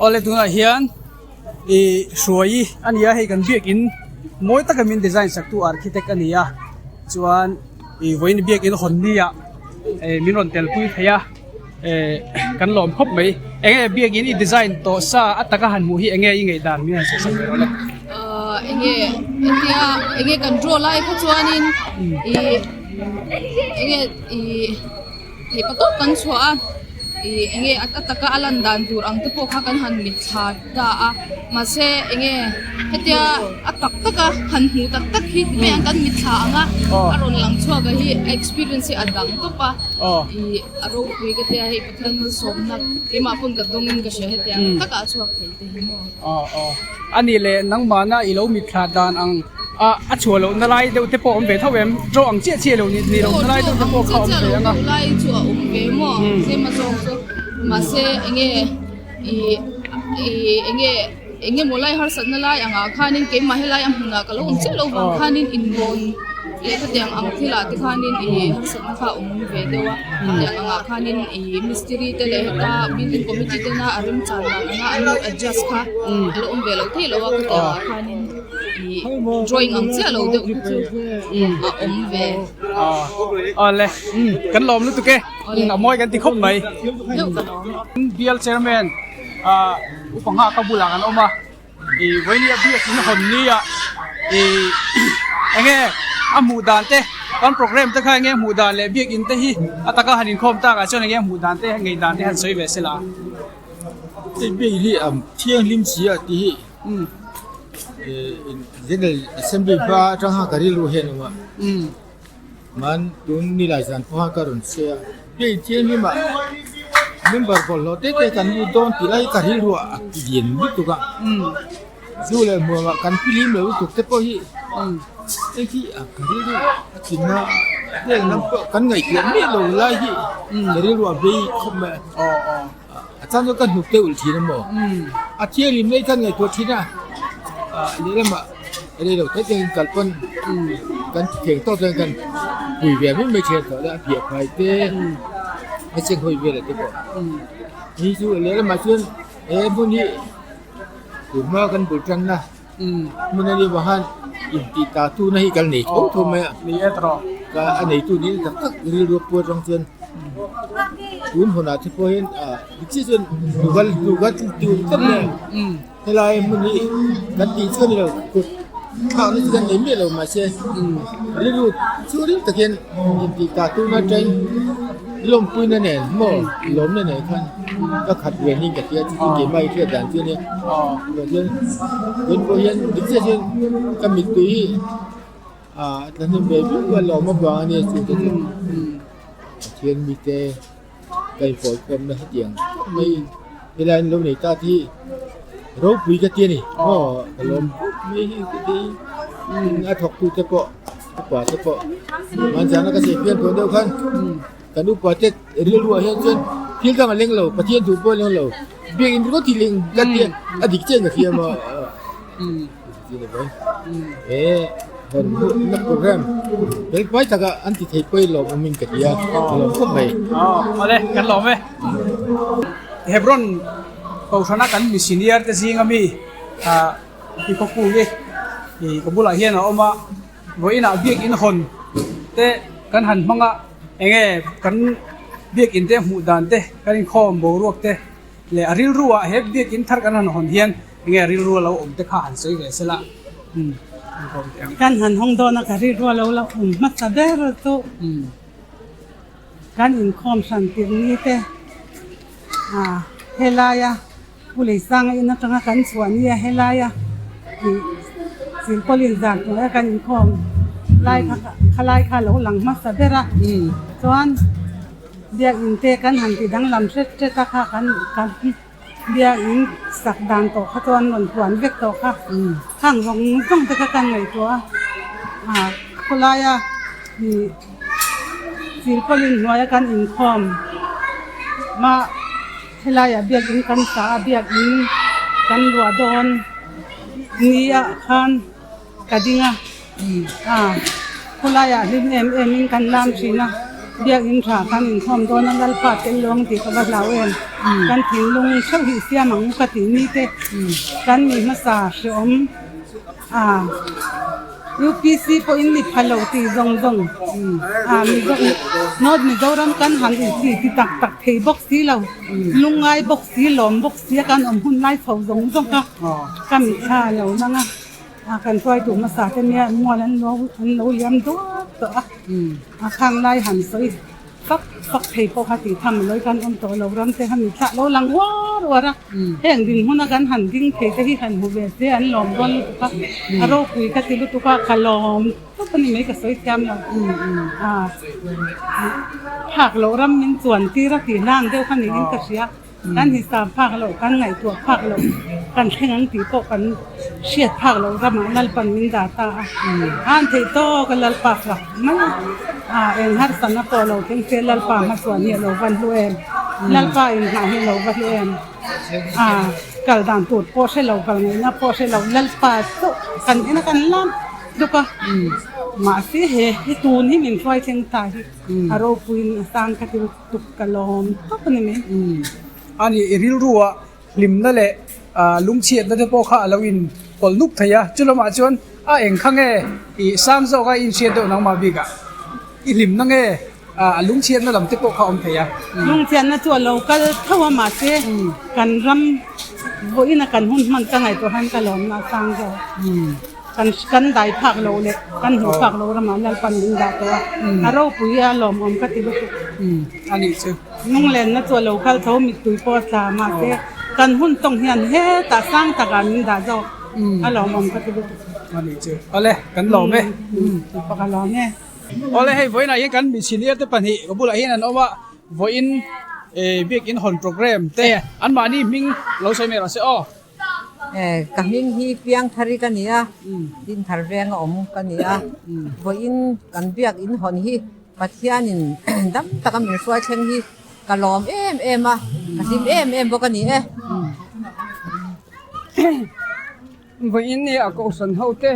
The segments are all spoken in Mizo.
Awle tunah hian ih hruai a ni a hei kan biakin mawi taka min design sak tu architect a ni a chuan ih vawiin biakin hawn ni ah eh min rawn tel pui thei a eh kan lawm khawp mai eng nge biakin i design tawh sa a taka han hmuh hi eng nge i ngaih dan min han sawi sak ve rawh le. Ahh eng nge engtia eng nge kan draw lai kha chuanin ih eng nge ih. Theih patawp kan chhuah a, ih eng nge a taka a lan dan tur ang te pawh kha kan han mitthla ta a, mahse eng nge hetia a tak tak a han hmuh tak tak hi ti mai ang kan mitthla ang a, a rawn lang chhuak a hi a experience hi a dang tawp a, ih a ropui ka tia hei Pathian malsawmna keimah pawn ka dawngin ka hria hetiang takah a chhuak thei te hi maw. A nih leh nangmahna i lo mitthla dan ang a, a chhuah lohna lai deuh te pawh a awm ve tho em? Draw ang chiah chiah lo ni lohna lai deuh te pawh kha a awm ve ang a. Draw ang chiah chiah lo lai chu a awm ve maw? Tlem a zawng chu. Mahse enge ih ih enge enge maw lai harsatna lai angah khanin keimah helai a hmunah ka lo awm chiah lo vang khanin inrawn leh khatiang ang thilah te khanin ih harsatna kha a awm ve deuh a. Khatiang angah khanin ih mistiri te leh heta building committee tena a remchan dan anga an lo adjust kha a lo awm ve loh theih loh a khatiang ah khanin ih drawing ang chiah lo deuh kha chu a awm ve. Awle kan lawm lutuk e a mawi kan ti khawp mai. Bial chairman upa nghak a bulah kan awm a. Ih vawinia biak in hawn ni a ih enge a hmuh dan te kan program te kha enge hmuh dan leh biak in te hi a taka han inkhawm tak ah chuan enge hmuh dan te ngei dan te han sawi ve sela. Hei biak hi a thianghlim si a tih hi General Assembly hma atanga ka rilru hian a awm a. Man tun nilai zan pawha ka rawn sawi a, hei thianghlim ah member bawlhhlawh te te kan lut dawn tih lai hi ka rilru a ti lian lutuk a, zu leh hmuam ah kan filim lo lutuk te pawh hi hei khi ka rilru a tlinna heng lam pawh kan ngaihtuah miah lo lai hi ka rilru a vei khawp mai a, a chan chu ka hnuk te ulh thin a maw, a thianghlim mai khan ngaihtuah thin a, lehlamah. Rei lo te te in kal pawn kan ti thei tawk chuan kan pui ve mai mai thin tawh a piah phai te a cheng hawi vel te pawh ni chu lehlamah chuan he hmun hi tunhma kan bul tan na hmun a nih vang khan intih ta tu na hi kal nei tho tho mai a ka a neitu nih tak tak rilru a puat rang chuan tun hunah te pawh hian ah dik chiah chuan tu tlat mai a. Helai hmun hi kan tih chu a ni lo kut thlakna chu kan nei miah lo mahse rilru chu ring takin intih tah tuna atangin lawmpuina nen maw lawmna nen khan ka khat ve ni ka tia chu chu keimah i hriat dan chu a nia chuan tun pawh hian dik chiah chuan ka mittui hi ah tla hnem ve viau a lawm avang a nia chu te chu Pathian mite. Ka inpawh khawmna hetiang khawp mai helai an lo nei ta te hi ropui ka ti a ni aw ka lawm khawp mai hi ka ti a thawk tu te pawh upa te pawh hmanzana ka sawi pian tawh deuh khan kan upa te rilru ah hian chuan thil dang a leng lo Pathian duh pawh a leng lo biakinn ringawt hi leng ka ti a a dik chiah in ka hria maw. He na program fel pai taka an ti thei pawh hi lawmawmin ka ti a ka lawm khawp mai. Awle kan lawm e. Hebron Kohhrana kan mi senior te zinga mi i khawpu hi i ka bulah hian a awm a, vawiinah biakin hawn te kan han hmang a, enge kan biakin te hmuh dan te kan inkhawm boruak te leh a rilru ah he biakin thar kan han hawn hian Enge rilru a lo awm te kha han sawi ve sela an kawm teh ang. Kan han hawng dawn a ka rilru a lo la awm hmasa ber chu kan inkhawm hran tirh ni te ah helaia Pu Leisanga in atanga kan chhuah nia helaia ih Silpauline zan hnuaia kan inkhawm lai kha khalai kha a lo lang hmasa ber a chuan biakin te kan han ti danglam hret hret a kha kan kan. Biakin sak dan tawh kha chuan rawn puan vek tawh kha khang zawng zawng te kha ka ngaihtuah a ah khawlaia ih silpauline hnuaia kan inkhawm mah helaiah biakin kan sa a biakin kan luah dawn ni ah khan ka ding a ah khawlaiah hlim em em in kan lam thin a. Biakinn tha kan inkhawm dawn a Lalpa tel lo ang tih ka va hlau em. Kan thinlung theuh hi siam ang u ka tih ni te kan mi hmasa hreawm a UPC pawhin mi pha lo tih zawng zawng a Mizo North Mizoram kan han inti ti tak tak thei bawk si lo lungngai bawk si lawm bawk si a kan awm hun lai chho zawng zawng kha ka mitthla lo nang a. A kan hruaitu hmasa te nia mual an lo an lo liam duat tawh a, a khang lai han sawi fak fak thei pawh kha tih tham lawi khan awm tawh lo ram te kha mi thlah lo lang uar uar a, heng dinhmun a kan han ding thei te hi han hmu ve se an lawm dawn lutuk a, a ropui ka ti lutuk a ka lawm tawp a ni mai ka sawi thiam lo, a phak loh ram min chuan tir a tih hlang deuh kha niin ka hria. Kan hisam phak loh, kan ngaihtuah phak loh, kan thleng ang tih pawh kan hriat phak loh ramah Lalpan min dah ta a. An theih tawk a Lalpa fak mai a, a eng harsatna pawh lo thleng se Lalpa hmachhuan hi a lo va hlu em, Lalpa inhnah hi a lo va hlu em, a kal dan tur pawh hre lo, kal ngaihna pawh hre lo, Lalpa chu kan en a kan lam tluk a, mahse he hi tun hi min hruai thleng ta hi a ropuiin a sang kha ti. Tuk ka lawm tawp a ni mai. A ni, i rilrua hlimna leh lungchhiatna te pawh kha a lo in pawlh nuk thei a, chu lamah chuan a eng kha nge i sang zawk a i inhriat deuh nangmah bikah i hlimna nge a lungchhiatna lam te pawh kha a awm thei a. Lungchhiatna chu a lo kal tho a mahse kan ram vawiin a kan hun hman ka ngaihtuah hian ka lawmna a sang zawk. Kan kan dai phak lo leh kan hmuh phak lo ramah Lalpan min dah tawh a, a ropui a lawmawm ka ti lutuk. A nih chu. Lunglenna chu a lo kal tho mittui pawh a tla mahse kan hun tawng hian hetah sang takah min dah zawk a lawmawm ka ti lutuk. A nih chu. Awle kan lawm e. Tih pawh ka lawm e. Awle hei vawiinah hian kan senior te pahnih ka bulah hian an awm a, vawiin biakin hawn program te anmahni hming lo sawi mai rawh se aw. Ka hming hi Piangthari ka ni a, Dinthar venga awm ka ni a. Vawiin kan biak in hawn hi Pathianin dam taka min hruai thleng hi ka lawm em em a, ka hlim em em bawk a ni e. Vawiin ni a Kohhran hote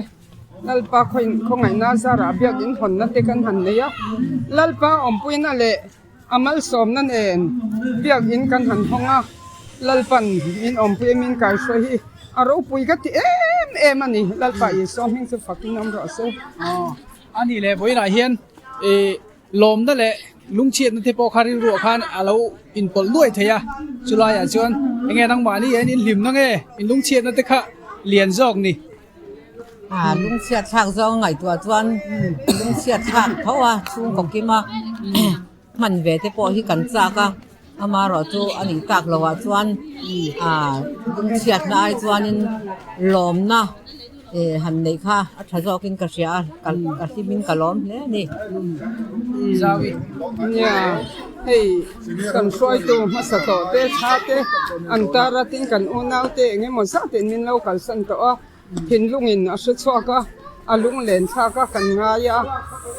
Lalpa khawngaihna zarah biak in hawnna te kan han nei a, Lalpa awmpuina leh A malsawmna nen biakin kan han hawng a, Lalpan min awmpui a min kaihruai hi a ropui ka ti em em a ni. Lalpa Isua hming chu fakin awm rawh se. A nih leh vawiinah hian ih lawmna leh lungchhiatna te pawh kha rilruah khan a lo inpawlh nuai thei a, chulaiah chuan enge nangmahni hian in hlimna nge in lungchhiatna te kha lian zawk ni. A lungchhiat thlak zawng ngaihtuah chuan lungchhiat thlak tho a chhungkaw kim a hman ve te pawh hi kan chak a amaherawhchu a nih tak loh ah chuan ah lungchhiatna ai chuanin lawmna eh han neih kha a tha zawkin ka hria a ka hlimin ka lawm hle a ni. Nia hei kan hruaitu hmasa tawh te thla te an tar a tin kan unau te eng emaw zat in min lo kalsan tawh a thinlungin a hre chhuak a a lunglen thlak a kan ngai a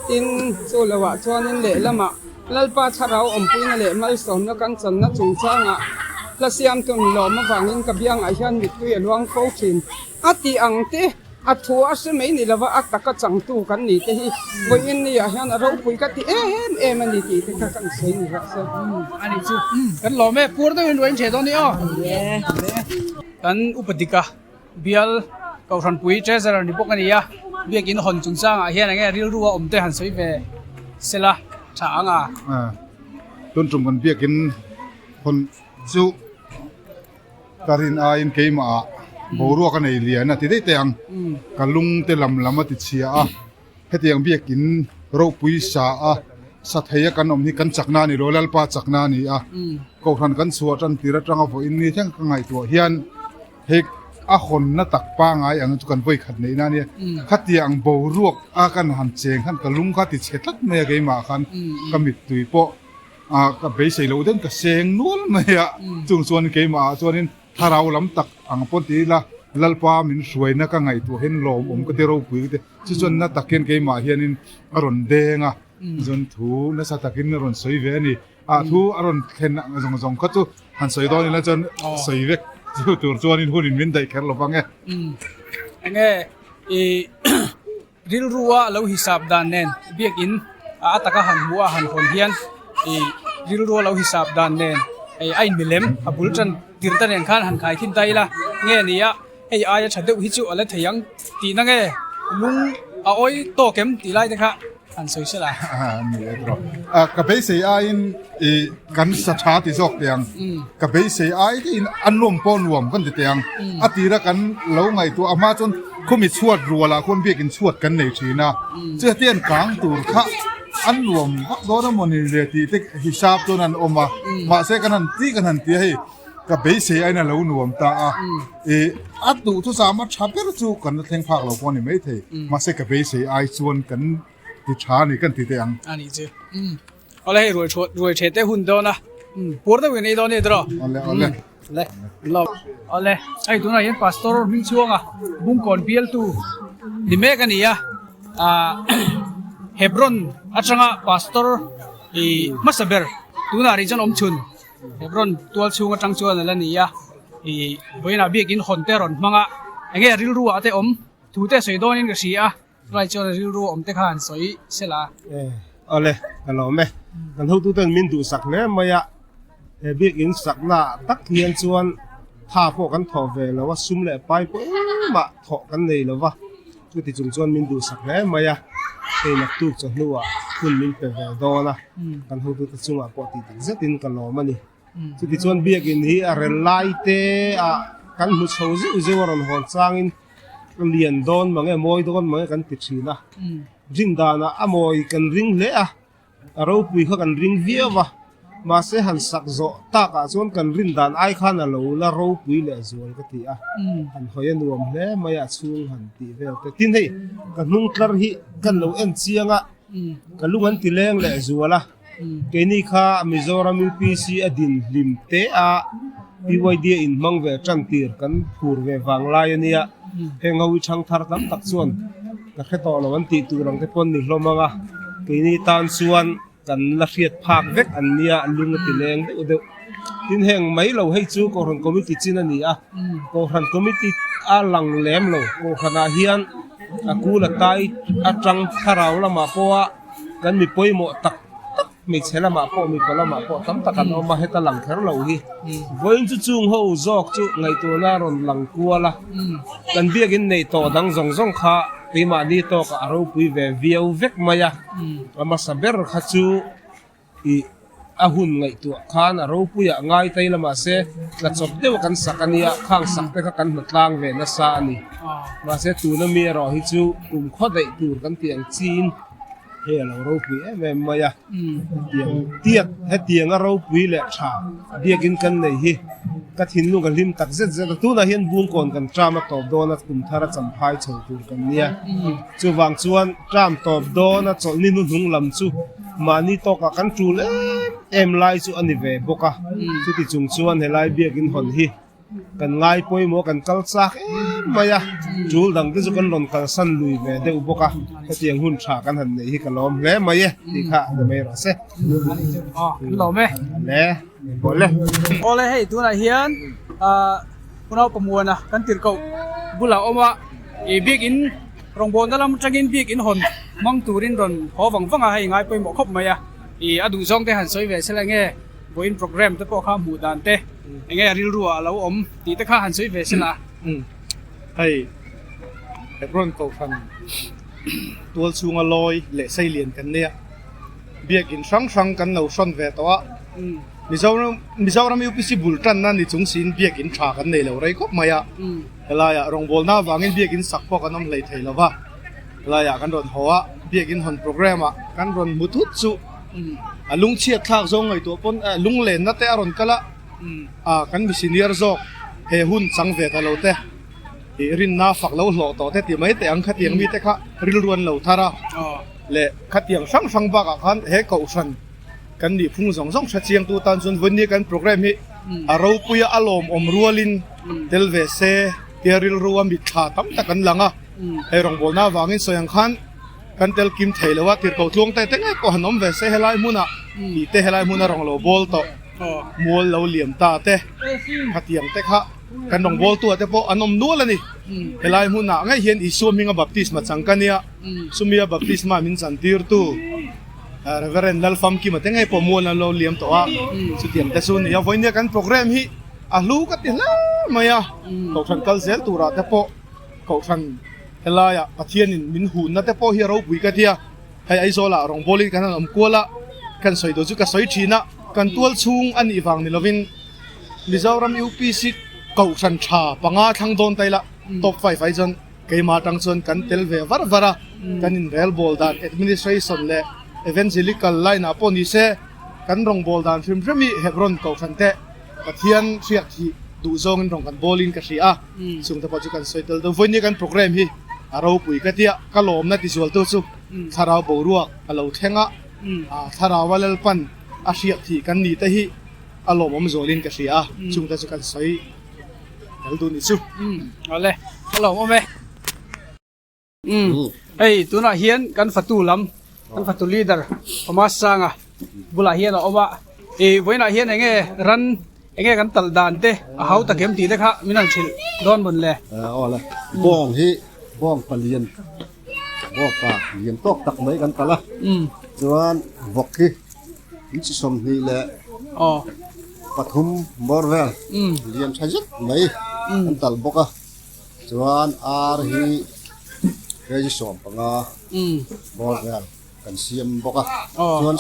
tin chu lohah chuanin lehlamah Lalpa thlarau awmpuina leh malsawmna kan channa chungchangah hla siamtun lawm avangin ka biangah hian mittui a luang fo thin a tih ang te. A thu a hre mai ni lova a taka changtu kan ni te hi vawiin ni ah hian a ropui ka ti em em a ni tih te kha kan sawi ni rawh se. A nih chu kan lawm e, pur deuhin ruain chhe dawn ni aw. Kan upa dika bial Kohhranpui Treasurer ni bawk a ni a, biakin hawn chungchangah hian enge rilru a awm te han sawi ve sela tha ang a. Tun tum kan biakin hawn chu. Ka rin aiin keimah ah boruak a nei lian a ti daih teh ang. Ka lung te lam lam a ti chhia a, hetiang biakin ropui sa a sa thei a kan awm hi kan chakna a ni lo, Lalpa chakna a ni a. Kohhran kan chhuah tan tir atanga vawiin ni thleng ka ngaihtuah hian hei a hawnna tak pangai ang chu kan vawi khat neihna a nia. Khatiang boruak a kan han cheng khan ka lung kha ti chhe tlat mai a keimah khan ka mittui pawh. Ah ka beisei loh deuhin ka seng nual mai a, chung chuan keimah ah chuanin thlarau lam tak ang pawn ti ila Lalpa min hruaina ka ngaihtuah hian lawmawm ka ti ropui ka ti, chu chuan na tak hian keimah hianin a rawn deng a, chuan thu nasa takin a rawn sawi ve a ni, ah thu a rawn thlen ang zawng zawng kha chu han sawi dawn ila chuan sawi vek chu tur chuanin hunin min daih kher lo vang e. Enge i rilrua lo hisap dan nen biakin. a taka han hmuh a han hawn hian ih rilru a lo hisap dan nen ih a inmilem a bul tan tir te nen khan han khai khin ta ila nge ni a hei aia tha deuh hi chu a la thei ang tihna nge lung a awi tawk em tih lai te kha han sawi sela. Ni e tawh a ka beisei aiin ih kan sa tha ti zawk teh ang ka beisei ai te in a nuam pawh nuam kan ti teh ang a tira kan lo ngaihtuah a hma chuan khawmi chhuat rualah khuan biakin chhuat kan nei thin a chutia an kang tur kha an nuam vak dawn a mawni le tih te hisap chuan an awm a mahse kan han ti kan han ti a hei ka beisei aiin a lo nuam ta a ih a duhthusam a tha ber chu kan la thleng phak lo pawh a ni maithei mahse ka beisei ai chuan kan ti tha a ni kan ti teh ang. A nih chu. Awle hei ruai thuah ruai the te hun dawn a puar deuh in ei dawn a ni tawh Awle awle. Le lo awle hei tunah hian pastor hming chhuanga bungkawn bialtu ni mek a ni a ah Hebron atanga pastor ih hmasa ber tunah rih chuan awm chhun Hebron tual chhung atang chuan a la ni a ih vawiinah biakin hawn te a rawn hmang a enge rilru ah te awm thu te sawi dawnin ka hria a. Chulai chuan a rilru awm te kha han sawi sela. Awle, ka lawm e. Kan hotuten min duhsak hle mai a, he biakin sakna ah tak hian chuan tha pawh kan thawh ve lo a, sum leh pai pawh engmah thawh kan nei lo va, chuti chung chuan min duhsak hle mai a, hei naktuk chawhnuah hun min pe ve dawn a, kan hotute chungah pawh tih tak zetin ka lawm a ni. Chuti chuan biakin hi a rel lai te ah kan hmu chho zeuh zeuh a rawn hawn changin, Ka lian dawn mang e, mawi dawn mang e kan ti thin a. Rin danah a mawi kan ring hle a, a ropui kha kan ring viau a. Mahse han sak zawh takah chuan kan rin dan ai khan a lo la ropui leh zual ka ti a. Han hawi a nuam hle mai a, a chhung han tih vel te. Tin hei, ka hnung tlar hi kan lo en chiang a, ka lung an ti leng leh zual a. Keini kha Mizoram UPC a din hlim te a, PYD a inhmang ve tan tir kan phur ve vang lai a nia. Heng ho hi thang thar tam tak chuan ka hre tawh lo an tih tur ang te pawn ni hlawm ang a. Keini tan chuan kan la hriat phak vek an nia, lung a ti leng deuh deuh. Tin heng mai lo hei chu Kohhran Committee chin a ni a, Kohhran Committee a lang lem lo. Kohhranah hian a kul a tai atang thlarau lamah pawha Kan mi pawimawh tak tak hmeichhe lamah pawh mipa lamah pawh tam tak an awm a, heta lang kher lo hi. Vawiin chu chung ho zawk chu ngaihtuahna a rawn lang kual a, kan biakin neih tawh dang zawng zawng kha keimahni tawkah a ropui ve viau vek mai a, a hmasa ber kha chu ih a hun ngaihtuah khan a ropuiah ngai ta ila mahse tla chawp deuh kan sak a nia, khang sak te kha kan hna tlang ve nasa a ni. Mahse tuna mi erawh hi chu kum khaw daih tur kan tih ang chiin hei a lo ropui em em mai a, hetiang tiat hetianga ropui leh tha biakin kan nei hi ka thinlung ka hlim tak zet zet a, tunah hian bungkawn kan tram a tawp dawn a, kum thar a champhai chho tur kan nia, chuvang chuan tram tawp dawn a chawlhni hnuhnung lam chu Mahni tawkah kan tul em em lai chu a ni ve bawk a, chuti chung chuan helai biakin hawn hi kan ngai pawimawh kan kal chak em mai a, tul dang te chu kan rawn kalsan lui ve deuh bawk a, hetiang hun tha kan han neih hi ka lawm hle mai e tih kha ni mai rawh se. Aw, kan lawm e. Le, awle. Awle hei tunah hian Unau Pamuana kan tirhkoh bulah awm a, ih biakin Rawngbawlna lam atangin bik in hawn hmang turin rawn haw vang vang a, hei ngai pawimawh khawp mai a. Ih a duh zawng te han sawi ve sela enge vawiin program te pawh kha hmuh dan te enge a rilru ah a lo awm tih te kha han sawi ve sela. Hei Hebron Kohhran tual chhunga lawi leh seilian kan nia, biakin hrang hrang kan lo hrawn ve tawh a, Mizoram Mizoram UPC bul tanna ni chung siin biakin tha kan nei lo rei khawp mai a. Helaiah rawngbawlna avangin biakin sak pawh kan awm hlei thei lo va, helaiah kan rawn haw a, biakin hawn program ah kan rawn hmu thut chu a lungchhiat thlak zawng ngaihtuah pawn lunglenna te a rawn kal a, ah kan mi senior zawk he hun chang ve ta lo te ih rinna fak lo hlawh tawh te ti mai teh ang khatiang mite kha rilru an lo thar a leh khatiang hrang hrang bakah khan he kohhran Kan nih phung zawng zawng hre chiangtu tan chuan vawinia kan program hi a ropuia a lawmawm rualin tel ve se tia rilru a mitthla tam tak an lang a. Hei rawngbawlna avangin sawi ang khan kan tel kim thei lo a, tirhkoh tluang te te ngei pawh han awm ve se helai hmunah tih te helai hmuna rawng lo bawl tawh mual lo liam ta te khatiang te kha kan rawngbawltu ah te pawh an awm nual a ni. Helai hmunah ngei hian Isua hminga baptisma chang ka nia, chumia baptisma min chantirtu. Reverend Lalfamkima te ngei pawh mual an lo liam tawh a, chutiang te chu a ni a. Vawinia kan programme hi a hlu ka ti hle mai a, Kohhran kal zel turah te pawh Kohhran helaiah Pathianin min hunna te pawh hi a ropui ka ti a, hei Aizawlah rawngbawlin kan han awm kual a, kan sawi duh chu ka sawi thin a, kan tual chhung a nih vang ni lovin Mizoram UPC Kohhran tha panga thlang dawn ta ila top 5 ai chuan Keimah atang chuan kan tel ve var var a, kan inrelbawl dan administration leh evangelical line ah pawh ni se, kan rawngbâwl dan hrim hrim hi Hebron Kohhran te Pathian hriak hi duh zawngin rawng kan bâwlin ka hria a, chung te pawh chu kan sawi tel deuh. Vawiin kan program hi a ropui ka tia, ka lawmna tizualtu chu thlarau boruak a lo thleng a, thlarau a Lalpan a hriak thih kan ni te hi a lawmawm zualin ka hria a, chung te chu kan sawi. Kal dun i chu. Umm awle ka lawm awm e. Umm hei tunah hian kan fatu lam kan fatu leader Thomas Sanga bulah hian a awm a ih vawiinah hian enge ran enge kan talh dan te a hau tak em tih te kha min han hrilh dawn mawn le. Awle bawng hi bawng palian bawng pa lian tawk tak mai kan talh a chuan vawk hi Inchi 23 bawr vel lian tha zet mai an tal bawk a chuan ar hi kg 15 bawr vel kan siam bawk a chuan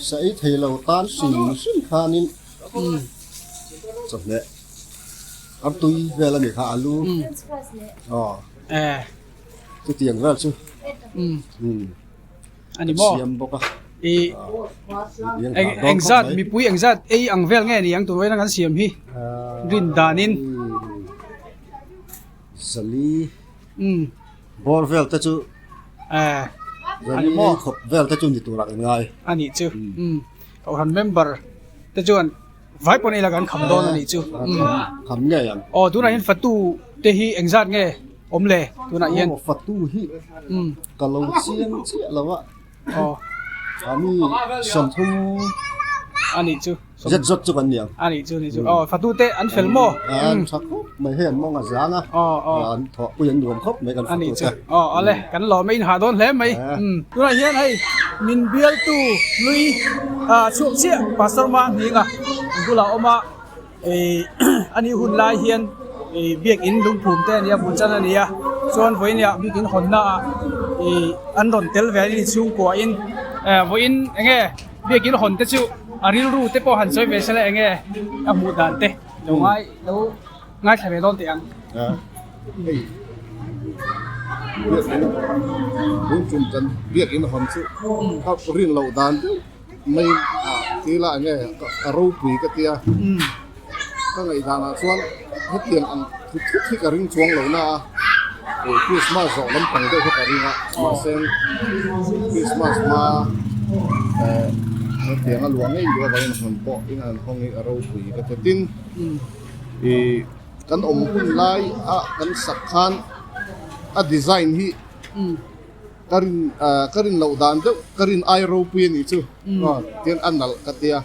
sa ei thei lo tan hrim hrim khanin chawhmeh artui vel a ni kha alu aw chutiang vel chu. Ani maw? Siam bawk a. I engzat mipui engzat ei ang vel nge ni ang tur vawiin a kan siam hi rin danin. Zali bawr vel te chu ani maw? Khawp vel te chu ni turah kan ngai. Ani chu. Kohhran member te chuan vai pawh nei la kan kham dawn ani chu. Kham ngei ang. Aw tunah hian fatu te hi engzat nge? Awm le, tunah hian. Aw fatu hi ka lo chiang chiah lo a. Aw. A mi 30 A nih chu. Zet zawt chu kan ni ang. A nih chu, nih chu. Aw fatu te an fel maw? An tha khawp mai hei an mawng a zang a. Aw aw. An thawhpui an nuam khawp mai kan fatu te. A nih chu. Aw ale kan lawm e inhah dawn hle mai. Tunah hian hei min bialtu hlui chhuak chiah Pastor Mahminga bulah a awm a. Ih a nih hun lai hian ih biakin lungphum te a nia bul chan a ni a chuan vawiin ah biakin hawnna ah ih an rawn tel ve a ni chhungkua in eh vawiin eng nge biakin hawn te chu a rilru te pawh han sawi ve sela eng nge a hmuh dan te lo ngai lo ngaithla ve dawn teh ang. Hei biakin tun tum kan biakin hawn chu a rin loh dan deuh. Mai ah tila enge ka ropui ka tia ka ngaihdanah chuan hetiang ang thut thut hi ka ring chuang lo na a ih Christmas zawh lampang deuh kha ka ring a mahse Christmas hma eh hetiang a luah ngei duh avangin hawn pawh in an hawng hi a ropui ka ti tin ih kan awm hun lai a kan sak khan a design hi. Ka rin ka rin loh dan deuh ka rin ai ropui a nih chu tian a nalh ka tia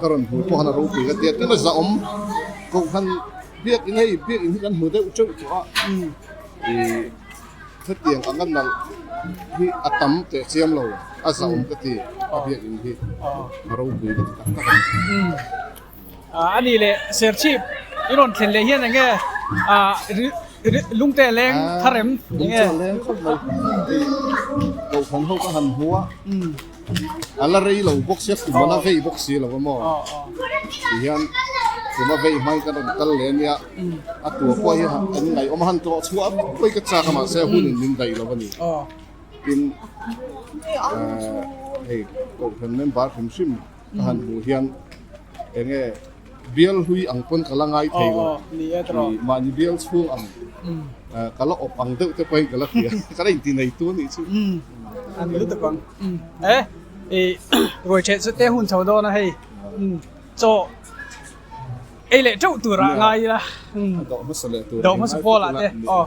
ka rawn hmuh pawh khan a ropui ka tia tin a zahawm kohhran biakin hei biakin hi kan hmu deuh teuh tawh a ih hetiang ang a nalh hi a tam teh chiam lo a zahawm ka ti a biakin hi a ropui ka ti tak tak a ni. A nih leh Serchhip i rawn thlen leh hian enge lungte leng thar em enge? Lungte leng khawp mai Kohhran ho ka han hmu a a la rei lo bawk sia kum a la vei bawk si lo a maw ti hian kum a vei hmang ka rawn kal leh ania a tua pawh hi an ngaihawm a han tlawh chhuah vek pawh hi ka chak a mahse hun in min daih lo a ni tin hei Kohhran member hrim hrim Ka han hmuh hian enge bial hlui ang pawn ka la ngai thei lo. Ih mahni bial chhung ang ka la awp ang deuh te pawhin ka la hria. Ka la inti nei tu a nih chu. A ni lutuk ang. E ih ruai ṭheh chu te hun chho dawn a hei chaw ei leh ṭeuh tur ah ngai ila. Dawh hmasa leh tur. Dawh hmasa pawl ah te aw.